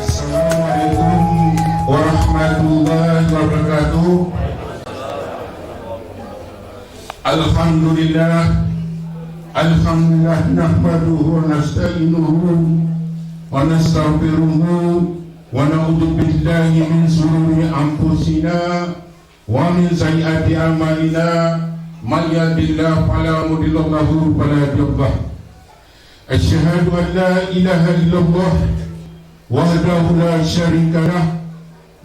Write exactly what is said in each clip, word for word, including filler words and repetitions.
Assalamualaikum warahmatullahi wabarakatuh. Alhamdulillah. Alhamdulillah, nahmaduhu wa nasta'inuhu wa nastaghfiruhu wa na'udzu billahi min syururi anfusina wa min sayyiati a'malina. May yahdihillahu fala mudhillalahu wa la hadiya lahu. Asyhadu an la ilaha illallah wahdahu la syarika lah,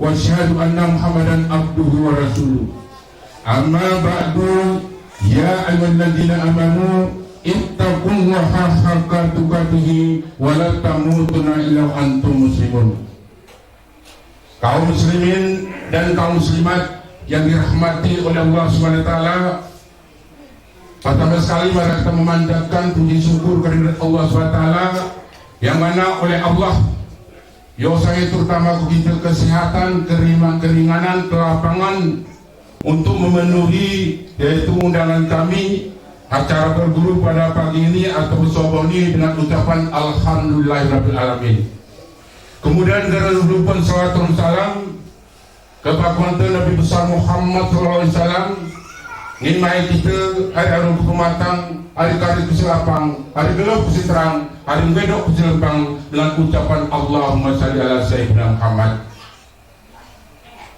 wa asyhadu anna Muhammadan abduhu wa rasuluh. Amma ba'du, ya ayyuhalladzina amanu ittaqullaha haqqa tuqatih wa la tamutunna illa wa antum muslimun. Kaum muslimin dan kaum muslimat yang dirahmati oleh Allah Subhanahu wa Taala, pertama sekali mari kita memanjatkan puji syukur kehadirat Allah Subhanahu wa Taala, yang mana oleh Allah, yo saya terutama begitu kesehatan, keringan-, keringanan, kelapangan untuk memenuhi yaitu undangan kami acara berguru pada pagi ini atau subuh ini dengan ucapan alhamdulillahirabbil alamin. Kemudian, geureuh lupon salawat dan salam keu baginda Nabi besar Muhammad sallallahu alaihi wasallam, ngon mai kita hari Rabu Pematang, hari Kamis Keusilapang, hari Geuloh Keusitrang, hari Meudok Keusilempang dengan ucapan Allahumma shalli ala Sayyidina Muhammad.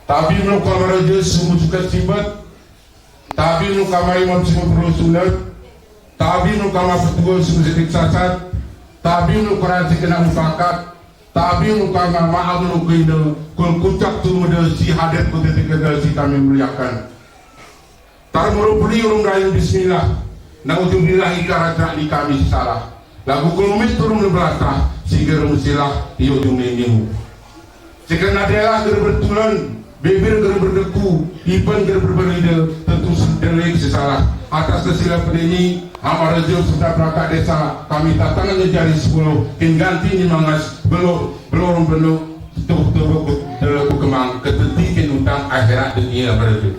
Tapi meunyoe ka meurajeuk seumeujeukat sifeuet, tapi meunyoe ka mari meusimeupeurunoe sunat, tapi meunyoe ka meupeuteugoe seumeujeukat sasat, tapi meunyoe ka rasa keunan mufakat, tapi meunyoe ka ma-, maaf meunyoe keuneuk, keu kucak tu meudeuh si hadér keu teuka si kami muliakan. Tameureupeuli ureuëng laén bismillah. Naudzubillah, ika rata di kami salah. Lagu keumiet turun leublatah, sigeureueng silah, yôh jumé minggu. Sikeuna daerah geureubeutulon, bibir geureubeudeuku, iban geureubeuride, tentu seudeulek sisalah. Atas keusilapan ini, Amar Raja serta perangkat desa, kami tatangan jari sepuluh, kin ganti ni mangas, belok, belorong benuk, tuh, tuh, tuh, tuh, tuh, kemang, keuteuti kin utang akhirat dunia Amar Raja.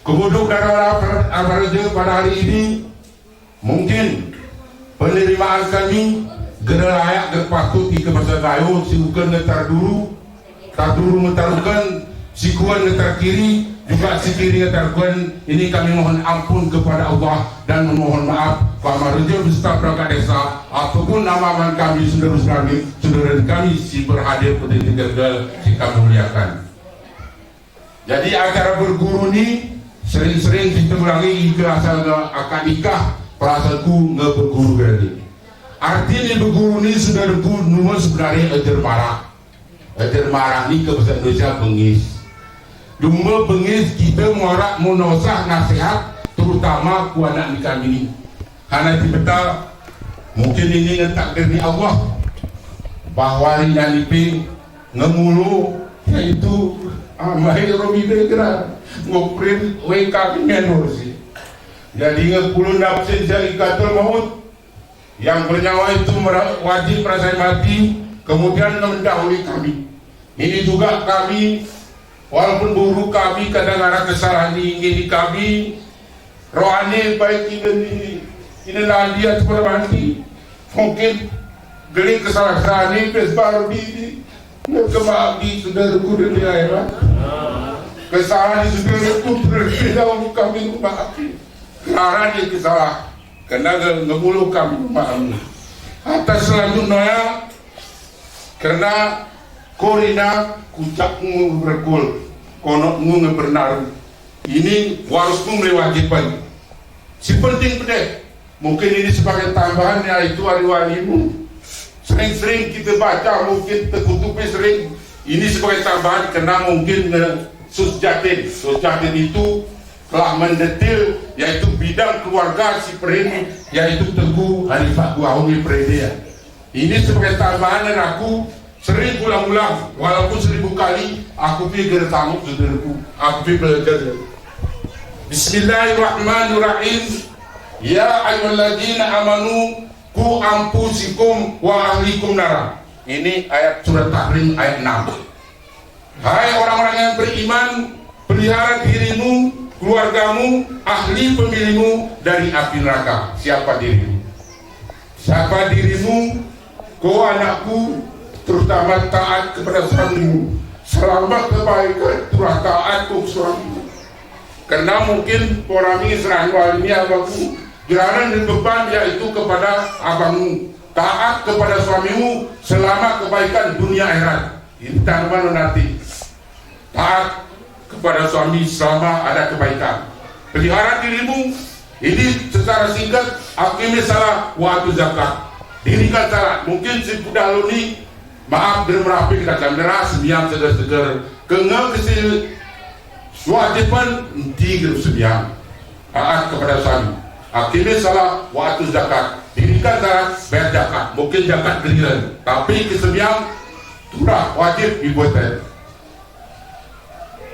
Keubeudoh dara-dara per-, Amar Raja pada hari ini, mungkin penerimaan kami geureuh layak geupatot di keubasa gayô siukeue ngon tarduru, tarduru ngon tarukon, sikue ngon tarkiri, juga sikiri ngon tarukon. Ini kami mohon ampun kepada Allah dan memohon maaf kepada Amar Raja beserta perangkat desa ataupun nama-nama kami saudara-saudara kami si berhadir pada tinggal si kami muliakan. Jadi, acara berguru ni sering-sering kita ulangi, ika asal ngon akad nikah, perasaan ku ngon berguru tadi. Arti ni berguru ni, saudara ku, nama sebenarnya ajar marah. Ajar marah ni ke bahasa Indonesia bengis. Cuma bengis kita muarak meunasah nasihat, terutama ku anak nikah ini. Hana jipeutah, mungkin ini ngon takdir ni Allah, bahwa hari nyan nipéng ngon mulu, yaitu, ah, Mahir Romi Begra, ngon Prince W K Menor si. Jadi ngon puluh nafsin zaikatul maut, yang bernyawa itu mera-, wajib merasa mati, kemudian mendahului kami. Ini juga kami, walaupun buru kami kadang ada kesalahan ingin di kami, rohani baik ini, ini, ini lagi atau berhenti. Mungkin geli kesalahan ini, bes baru di, di, kemaaf di saudara guru di akhirat. Kesalahan di saudara guru terlebih dahulu kami memaafkan. Karena dia kesalahan. Karena ngemulu kami memaafkan. Atas selanjutnya, karena korina kucak ngu berkul, konok ngu ngebernaru. Ini warus ngu mewajibkan. Si penting pedeh. Mungkin ini sebagai tambahan, yaitu hari walimu. Sering-sering kita baca, mungkin terkutupi sering. Ini sebagai tambahan, karena mungkin, eh, Sus Jatin. Sus Jatin itu telah mendetil, yaitu bidang keluarga si Prin, yaitu Teungku Khalifah Dua Umi Prin dia. Ini sebagai tambahan dan aku sering ulang-ulang, walaupun seribu kali, aku pi geureutanggong, saudaraku. Aku pi belajar. Bismillahirrahmanirrahim. Ya ayyuhalladzina amanu, ku anfusakum wa ahlikum nara. Ini ayat surat Tahrim ayat enam. Hai orang-orang yang beriman, pelihara dirimu, keluargamu, ahli familimu dari api neraka. Siapa dirimu? Siapa dirimu? Ko anakku, terutama taat kepada suamimu. Selama kebaikan itulah taat ko suamimu. Karena mungkin orang ini serah dua ini abangku, geraran dan beban yaitu kepada abangmu. Taat kepada suamimu selama kebaikan dunia akhirat. Ini tanaman nanti. Taat kepada suami selama ada kebaikan. Pelihara dirimu. Ini secara singkat, aqimis shalah wa atuz zakat. Dirikan salat. Mungkin si budak lôn ni, maaf, deuh meurapi kata kamera, seumiang seger-seger. Keungeue keusil wajiban enti geuh seumiang. Taat kepada suami. Aqimis shalah wa atuz zakat. Dirikan salat, bayar zakat. Mungkin zakat geuliran. Tapi keu seumiang, turah wajib dibuat.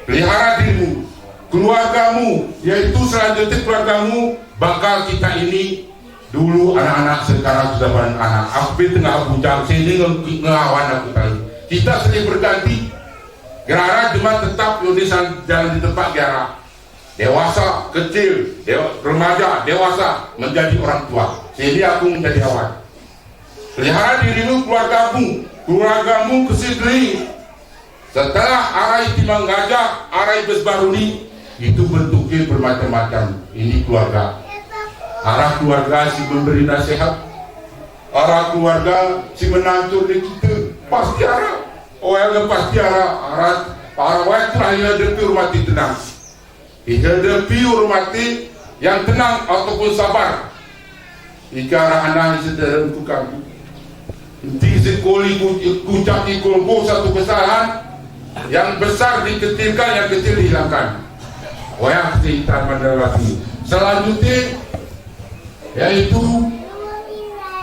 Pelihara dirimu, keluargamu, yaitu selanjutnya keluargamu, bakal kita ini dulu anak-anak, sekarang sudah bukan anak. Hampir tengah bujang, sini nge-, ngehawan aku tadi. Kita sering berganti. Gerara cuma tetap Indonesia jalan di tempat gerara. Dewasa, kecil, dewa-, remaja, dewasa, menjadi orang tua. Sini aku menjadi awan. Pelihara dirimu, keluargamu, keluargamu keusidri. Setelah arai timang gajah, arai beusbaruni, itu bentuknya bermacam-macam. Ini keluarga. Arah keluarga si memberi nasihat. Arah keluarga si menancur di kita. Pasti arah. Oh, yang pasti arah. Arah, arah wayang terakhir dia tu rumah tenang. Jika ada piur mati yang tenang ataupun sabar, jika anak-anak sedang tukang, enti sekali ku-, kucak ikul satu kesalahan, yang besar dikecilkan, yang kecil dihilangkan. Wayang cerita mandalati. Selanjutnya, yaitu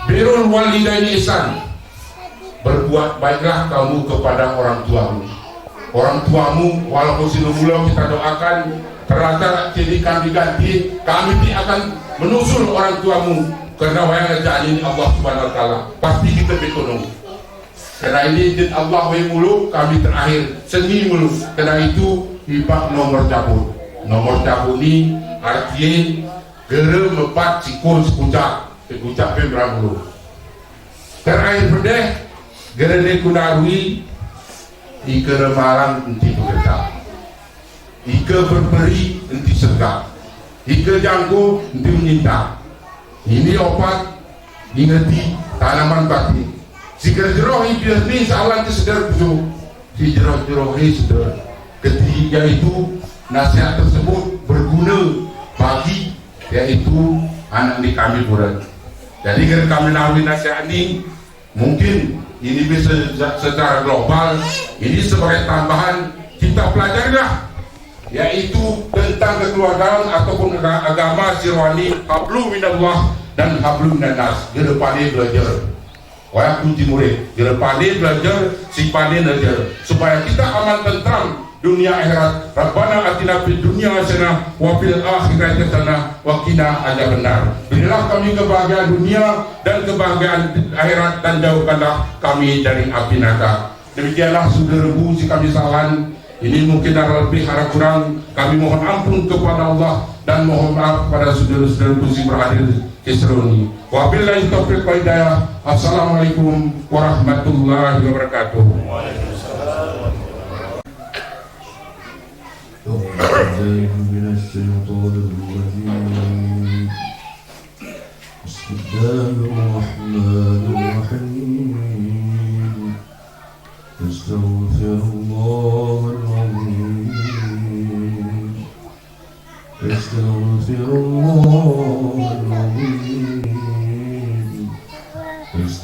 birrul walidaini ihsan. Berbuat baiklah kamu kepada orang tuamu. Orang tuamu, walaupun silumu kita doakan, ternyata jadi kami ganti, kami pun akan menyusul orang tuamu. Karena wayang aja ini Allah Subhanahu wa Taala, pasti kita bertolong. Karena ini izin Allah, wahai mulu, kami terakhir, seni mulu. Karena itu, ipak nomor cabut. Nomor cabut ni artinya gere mepat sikul sekucak, sekucak pemberang mulu. Terakhir pedeh, gere ni kunarui, ikere malang enti pekerja. Ike beuperi enti seugah, ike janggo enti meuncinta. Ini opat ingeti tanaman batin. Sigeurjroh iblis ni salah di seder busu, sijroh-jroh hi seder. Ketiga itu, nasihat tersebut berguna bagi, yaitu anak di kami bulan. Jadi, kami nawi nasihat ni, mungkin ini bisa secara global, ini sebagai tambahan kita pelajarilah, yaitu tentang kekeluargaan ataupun aga-, agama sirwani, hablu minallah dan hablu minannas. Kedepannya belajar. Wayang kunci murid, kedepannya belajar, si panen belajar, supaya kita aman tentram dunia akhirat. Rabbana atina fid dunya hasanah wa fil akhirati hasanah wa qina adzabannar. Berilah kami kebahagiaan dunia dan kebahagiaan akhirat dan jauhkanlah kami dari api neraka. Demikianlah saudara Bu si kami salam. Ini mungkin ada lebih ada kurang. Kami mohon ampun kepada Allah dan mohon maaf kepada saudara-saudara Bu si berhadir di sini. Wabillahi taufiq wal hidayah. Assalamualaikum warahmatullahi wabarakatuh. أعوذ بالله من الشيطان الرجيم. بسم الله الرحمن الرحيم. أستغفر الله العظيم. أستغفر الله العظيم.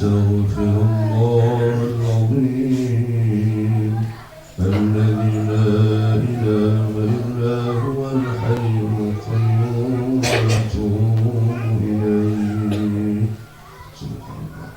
أستغفر الله العظيم الذي لا إله إلا هو الحي القيوم وأتوب إليه. سبحان الله.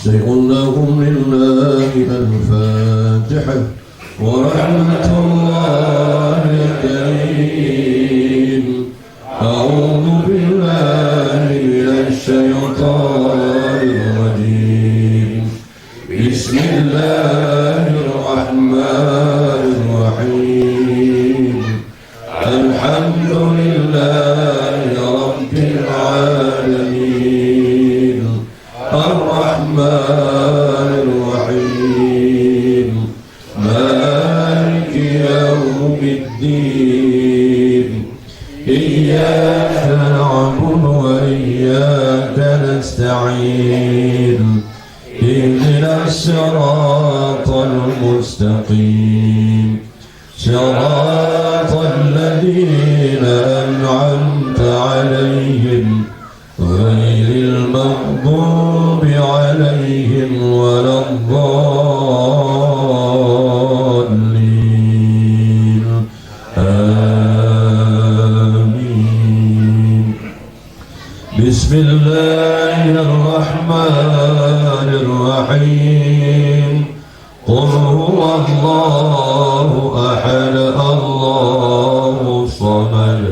شيء لهم لله الفاتحة ورحمة الله الكريم. أعوذ بالله من الشيطان الرجيم. بسم الله الرحمن الرحيم. الحمد لله رب العالمين. الرحمن الرحيم. مالك يوم الدين. إياك نعبد وإياك نستعين. اهدنا الصراط المستقيم. صراط الذين أنعمت عليهم غير المغضوب عليهم ولا الضالين. آمين. بسم الله الرحمن الرحيم. قل هو الله أحد، الله الصمد،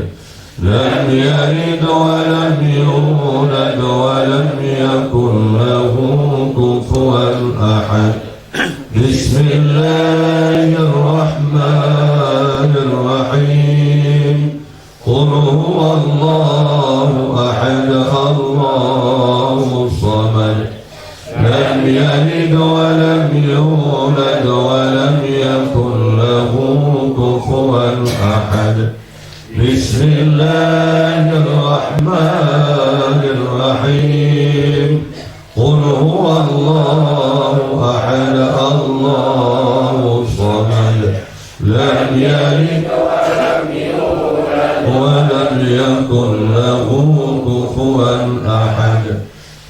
لم يلد ولم يولد ولم يكن له كفوا أحد. بسم الله الرحمن الرحيم. قل هو الله أحد، الله الصمد، لم يلد ولم يولد ولم يكن له كفوا أحد. بسم الله الرحمن الرحيم. قل هو الله أحد، الله الصمد، لم يلد ولم يولد ولم يكن له كفوا أحد.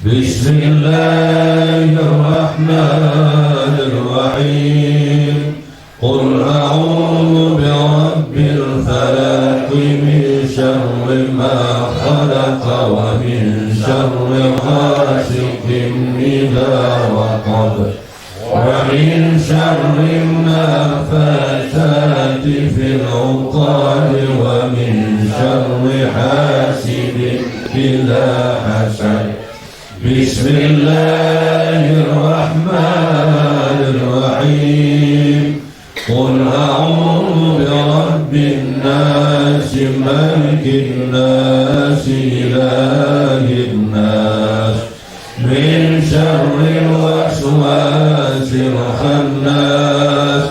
بسم الله الرحمن الرحيم. قل أعوذ برب الفلق، من شر ما خلق، ومن شر غاسق إذا وقب، ومن شر النفاثات في العقد، ومن شر حاسد إذا حسد. بسم الله الرحمن الرحيم. قل أعوذ برب الناس، ملك الناس، إله الناس، من شر الوسواس الخناس،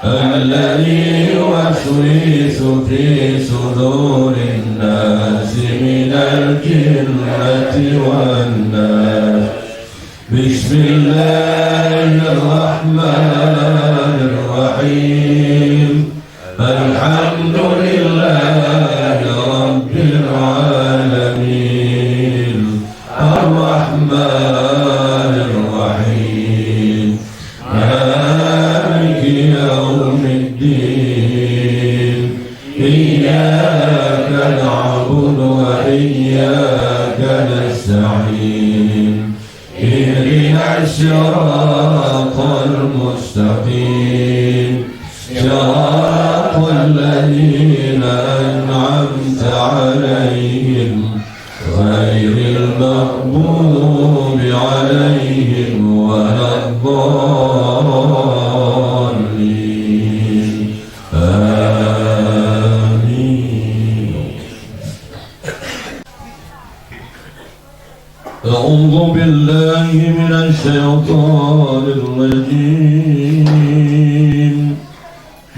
الذي يوسوس في صدور الناس من الجنة والناس. بسم الله الرحمن الرحيم. الحمد لله رب العالمين. الرحمن الرحيم. مالك يوم الدين. إياك نعبد وإياك نستعين. اهدنا الصراط المستقيم. صراط الذين أنعمت عليهم غير المغضوب عليهم ولا الضالين. آمين. الشيطان الرجيم.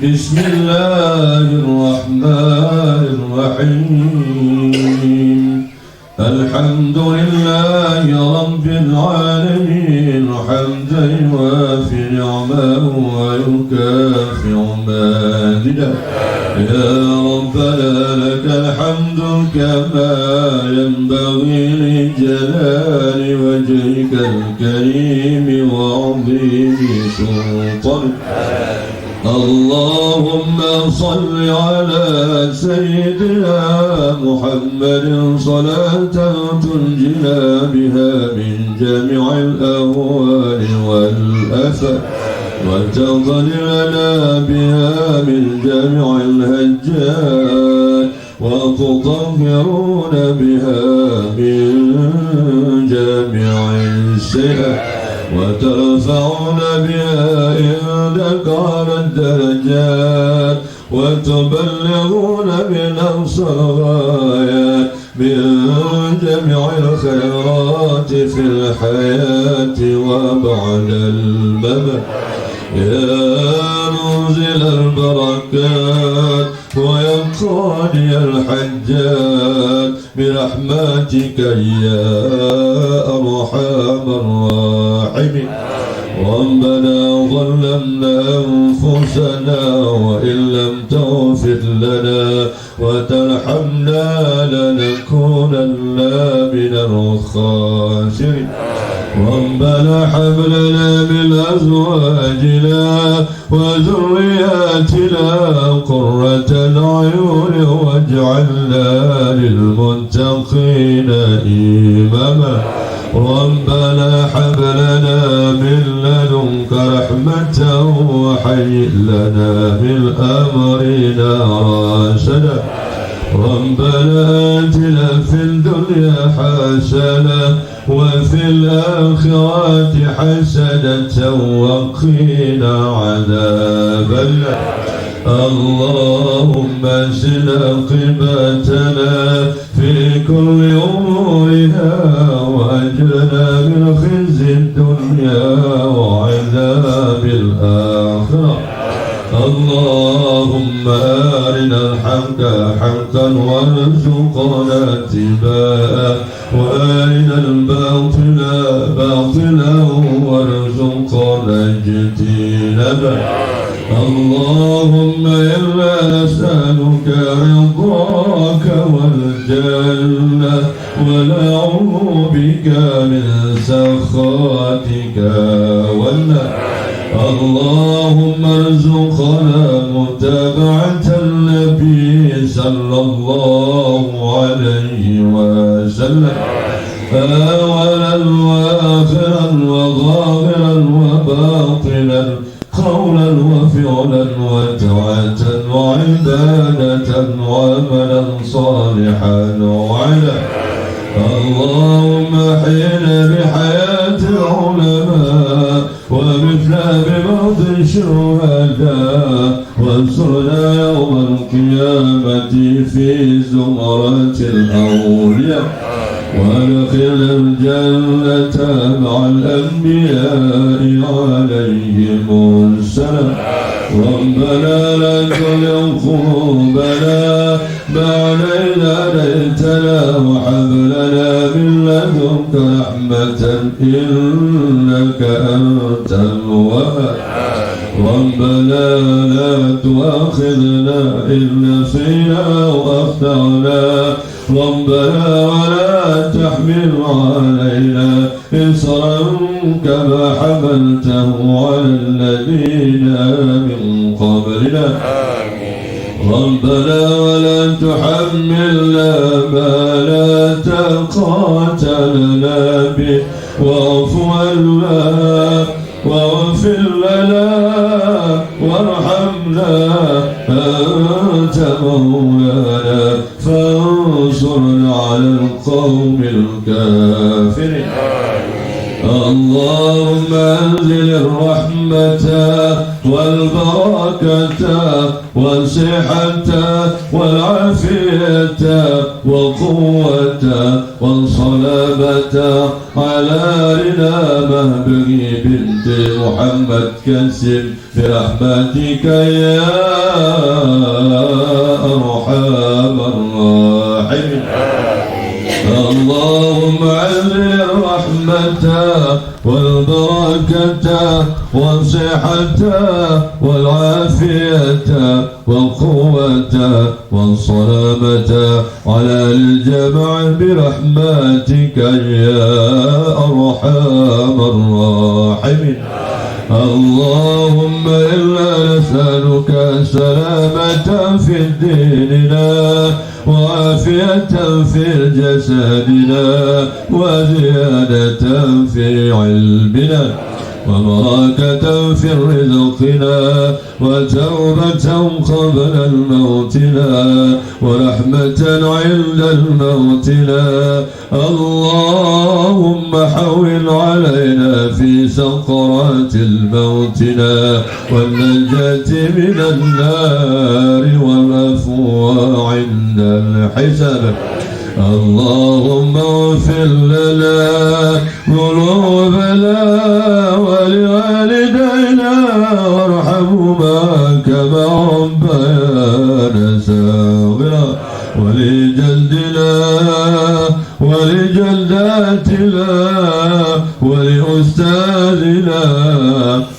بسم الله الرحمن الرحيم. الحمد لله رب العالمين، حمدا يوافي نعمه ويكافئ مزيده. يا ربنا لك الحمد كما ينبغي لجلال وجهك الكريم وعظيم سلطانك. اللهم صل على سيدنا محمد صلاة تنجينا بها من جميع الأهوال والآفات، وتقضي لنا بها من جميع الحاجات، وتطهرنا بها من جميع السيئات، وترفعنا بها عندك أعلى الدرجات، وتبلغنا بها أقصى الغايات من جميع الخيرات في الحياة وبعد الممات. يا منزل البركات ويا قاضي الحاجات، برحمتك يا أرحم الراحمين. ربنا ظلمنا أنفسنا وإن لم تغفر لنا وترحمنا لنكونن من الخاسرين. ربنا هب لنا من أزواجنا وذرياتنا قرة أعين واجعلنا للمتقين إماما. ربنا هب لنا من لدنك رحمة وهيئ لنا من أمرنا رشدا. ربنا آتنا في الدنيا حسنة وفي الآخرة حسنة وقنا عذاب النار. اللهم أحسن عاقبتنا في كل أمورنا وأجرنا من خزي الدنيا وعذاب الآخرة. اللهم أرنا الحق حقا وارزقنا اتباعه، وأرنا الباطل باطلا وارزقنا اجتنابه. اللهم إنا نسألك رضاك والجنة، ونعوذ بك من سخطك والنار. اللهم ارزقنا متابعة النبي صلى الله عليه وسلم، أولا وآخرا وظاهرا وباطنا، قولا وفعلا وطاعة وعبادة وعملا صالحا وعلا. اللهم أحينا بحياة العلماء وأمتنا بموت الشهداء وانصرنا يوم القيامة في زمرة الأولياء، وأدخلنا الجنة مع الأنبياء عليهم السلام. ربنا لا تزغ قلوبنا بعد إذ هديتنا وهب لنا من لدنك رحمة إنك أنت الوهاب. ربنا لا تؤاخذنا إن نسينا أو أخطأنا. ربنا ولا تحمل علينا إصرا كما حملته على الذين من قبلنا. ربنا ولا تحملنا ما لا طاقة لنا به واعف عنا واغفر لنا وارحمنا أنت مولانا فانصرنا على القوم الكافرين. اللهم أنزل الرحمة والبركة والصحة والعافية والقوة والسلامة على رنا مهبلي بنت محمد كاسم برحمتك يا أرحم الراحمين. اللهم أنزل الرحمة والبركة والصحة والعافية والقوة والسلامة على الجمع برحمتك يا أرحم الراحمين. اللهم إنا نسألك سلامة في ديننا وعافية في جسدنا وزيادة في علمنا وبركة في رزقنا وتوبة قبل موتنا ورحمة عند موتنا. اللهم هون علينا في سكرات موتنا والنجاة من النار والعفو عند الحساب. اللهم اغفر لنا ذنوبنا ولوالدينا وارحمهما كما ربيانا صغارا ولجدنا ولجداتنا ولأستاذنا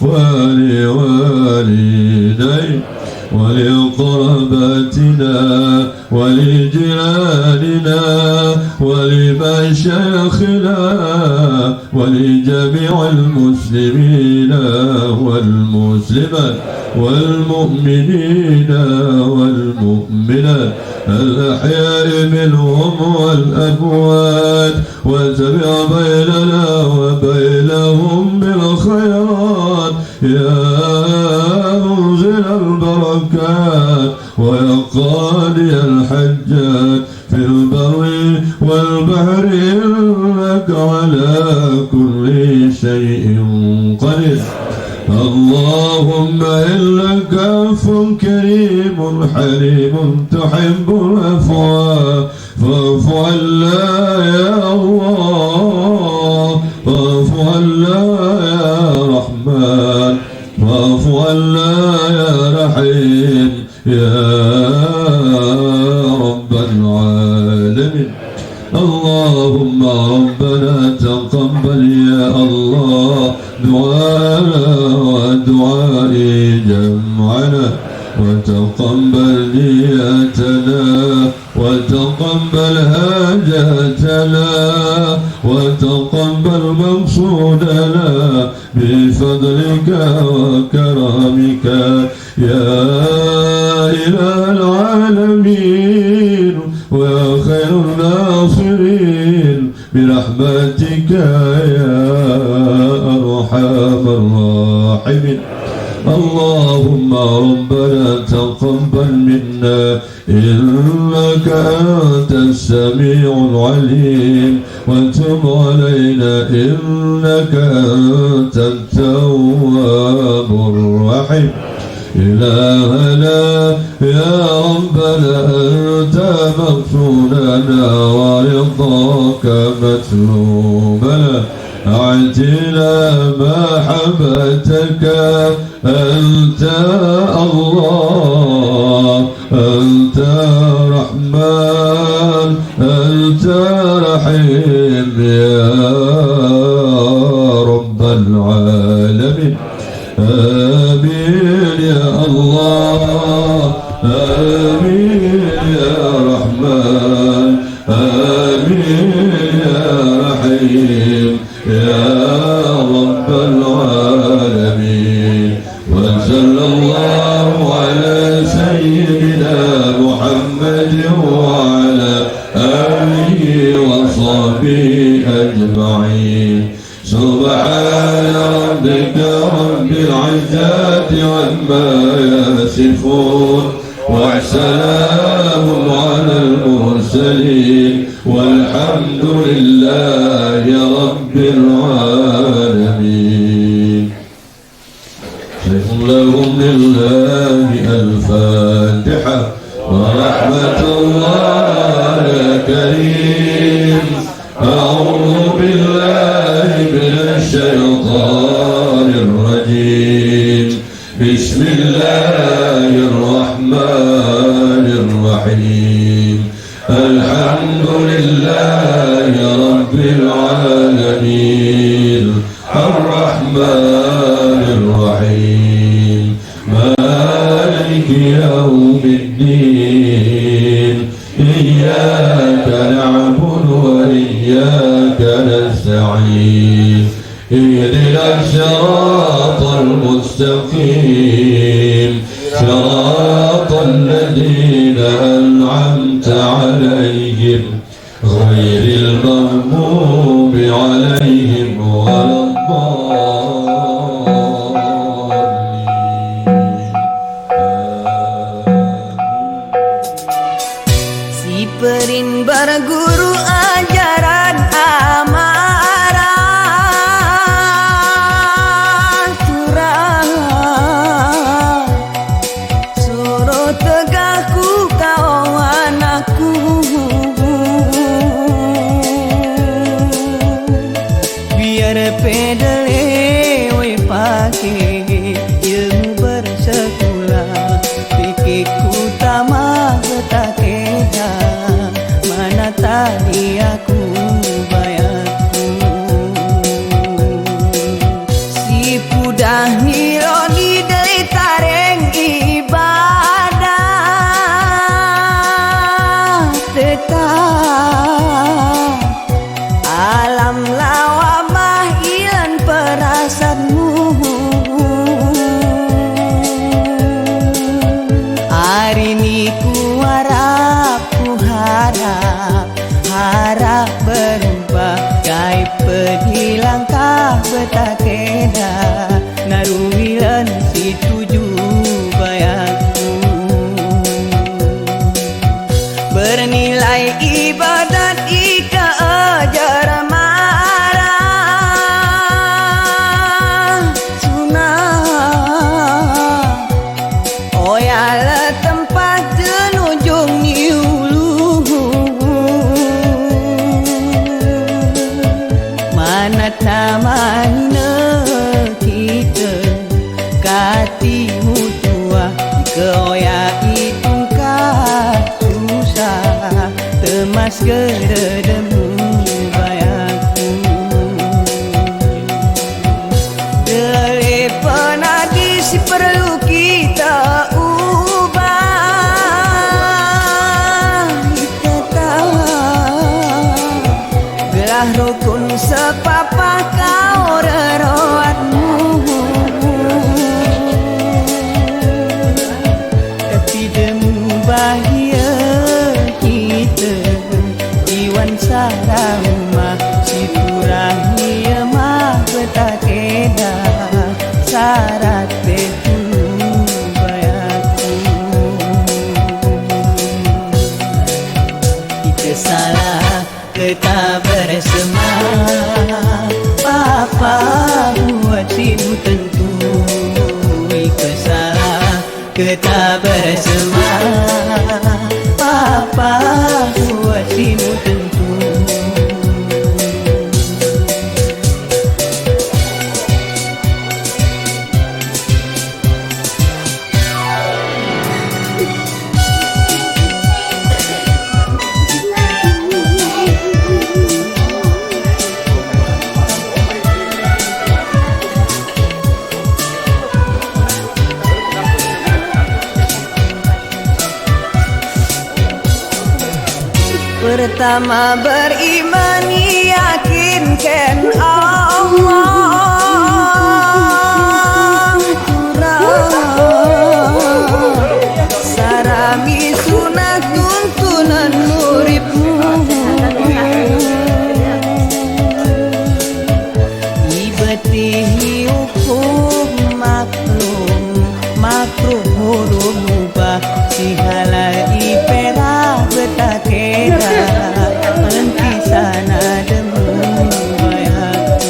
ولوالدينا ولقراباتنا ولجيراننا ولمشايخنا ولجميع المسلمين والمسلمات والمؤمنين والمؤمنات الأحياء منهم والأموات وتابع بيننا وبينهم بالخيرات يا منزل البركات ويا قاضي الحاجات في البر والبحر إنك على كل شيء قدير. اللهم إنك عفو كريم حليم تحب العفو فاعف عنا يا الله، فاعف عنا يا رحمن، فاعف عنا يا رحيم يا رب العالمين. اللهم ربنا تقبل يا الله دعاءنا ودعاء جمعنا، وتقبل نيتنا، وتقبل حاجتنا، وتقبل مقصودنا بفضلك وكرمك يا إله العالمين ويا خير الناصرين برحمتك يا أرحم الراحمين. اللهم ربنا تقبل منا إنك أنت السميع العليم وتب علينا إنك أنت التواب الرحيم. إلهنا يا ربنا أنت مقصودنا ورضاك مطلوبنا أعطنا محبتك أنت الله، أنت رحمن، أنت رحيم يا رب العالمين. آمين يا الله، آمين يا رحمن، آمين يا رحيم. يا رب العالمين. وصلى الله على سيدنا محمد وعلى آله وصحبه أجمعين. سبحان ربك رب العزة عما يصفون. وسلام على المرسلين. والحمد لله رب العالمين. لهم لله الفاتحة. ورحمة الله يا كريم. أعوذ بالله من الشيطان الرجيم. بسم الله الرحمن الرحيم. الحمد لله رب العالمين. الرحمن الرحيم. مالك يوم الدين. إياك نعبد وإياك نستعين. اهدنا الصراط المستقيم. صراط الذين أنعمت عليهم غير المغضوب عليهم ولا الضالين. آمين. Sipeurintah guru ajaran amanah Tuhan. Suroh teugah ku kawan aku, biar peureulée wai paké ilmu beuseukulah, pike ku tamah beutakeda, mana tadi aku bayakku. Sipudah niloni deuh tareng ibadah teutap alam lawamah ilan peurasatmu. Hari ni kuharap, kuharap harap beurubah, kai peudilangkah beutakeda, naruwi lôn situju bayakku. Beunilai ibadat ika ajar marah sunah. Oya le teumpat teunujong niulu. Manat na manyina kita kati mutuah, keu oya itungka susah, teumas geureudeumu bayakku. Deuh lé peuna di sipeurlu kita ubah, kita geulah rukun seupapah kaureuroatmu. Tapi deumu bahia kita iwan sara umah, siturah ié mah beutakeda, sarat teuh bayakku. Kita salah Keu tabeurseuma, papa buet si meuteuntu, ikeu salah. Keu tabeurseuma, papa buet si meuteuntu. Peurtama beuriman yakinkan Allah Tuhan, sarami sunat tuntunan murit-murit. Ibeutih huköm maklum, makruh huruf mubah, sihala ipeurah beutakeda, eunti sana deungon bayakku.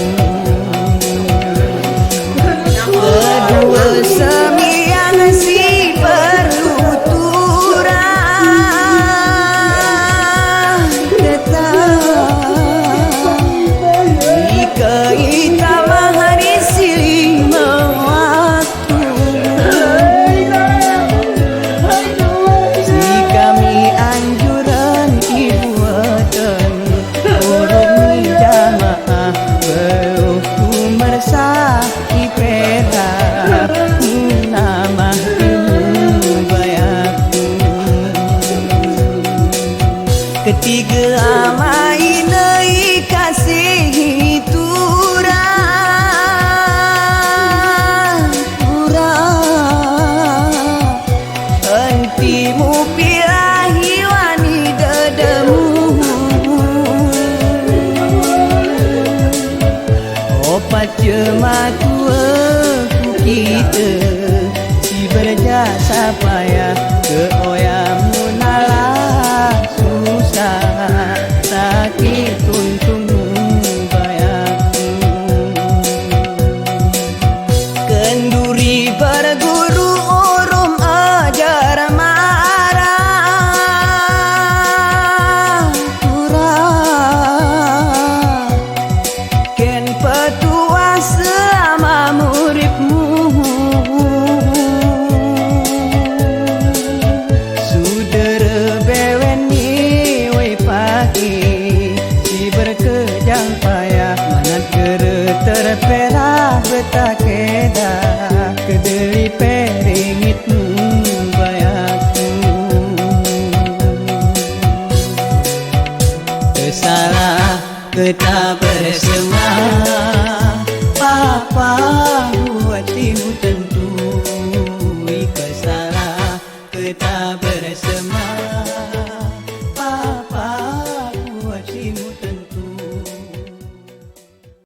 Teuma tuwoe kukiteue, sibeurjasa payah keu oya meunalah susah, sakét kuntung mubayakku. Keunduri beurguru ureuëng ajar marah turah. Kén peutuah seulama uripmu. Syedara bewen nyoe pake, sibeurkeujang payah mangat geureuteupeurah beutakeda, keudeuli peuringit mubayakku. Teusalah keu tabeureuseumah, papa buet timu teuntu, ikeu salah keu tabeureuseumah.